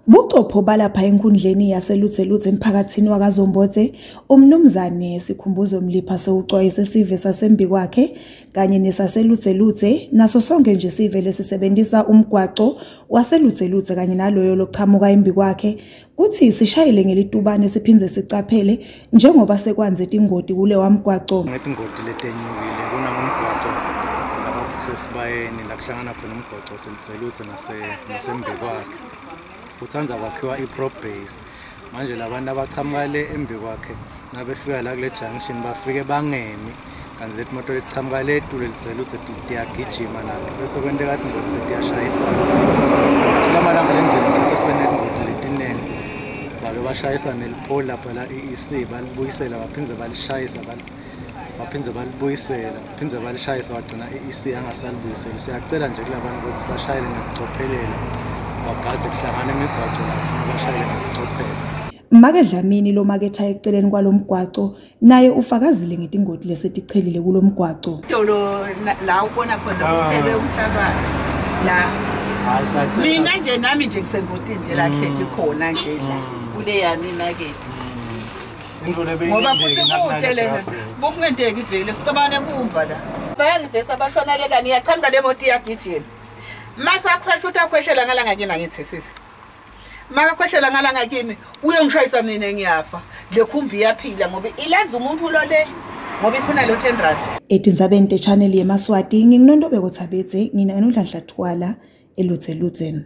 Bucopho balapha enkundleni yaseLudziludzo emphakathini wakaZombodze, uMnumzane Sikhumbuzo Mlipha sewucwayise sive sasembikwakhe kanye nesaseLudziludzo naso sonke nje sive lesisebentisa umgwaco waseLudziludzo kanye naloyo lochamuka embikwakhe kutsi sishayele ngelitubane siphindze sicaphele njengoba sekwanze tingoti kulewa mgwaco. Ngetingoti letenyukile kunangumgwaco labathi kusesibayeni la kuhlangana khona umgwaco waseLudziludzo nasembikwakhe. Utsandza kwakhiwa i-prop base. Manje labantu abachamuka le embikwakhe nabefika la kule junction bafike bangemi, kanti leti moto letichamuka le etulu eLudziludzo tiyagijima nato, bese kwenteka tingoti setiyashayisana. Kulamalanga lengcile nje sesibe netingoti letiningi, bake bashayisa nelipholi lapha la EEC balibuyisela, baphindze balishayisa, baphindze balibuyisela, baphindze balishayisa, bagcina EEC angasalibuyiseli. Siyacela nje kulabantu ukuthi bashayele ngekucophelela, bagadze kuhlangana imigwaco la kufuna bashayele ngekucophelela. Make Dlamini lomaketha eceleni kwalomgwaco naye ufakazile ngetingoti lesetichelile kulomgwaco. Dolo la ubona khona kuthelwe umhlabathi la. Mina nje nami nje ngisengotini nje la khethi khona nje la kule yami imakethe. Ngoba futhi kude lena bokungenteki vele sicabane kumba la. Bayarivesa abashona le kani iyachamuka le moto iyagijima. Masakhwesha uthi akhweshela ngalanga kimi angithi sisi. Makakhweshela ngalanga kimi uyongishayisa mina ngiyafa. Le khumbi iyaphila ngoba ilanza umuntu lo le ngoba ifuna lo 10 rand. Etindzabeni te-channel yeMaswati nginguNontobeko Thabethe ngina noDladla Thwala eLudziludzeni.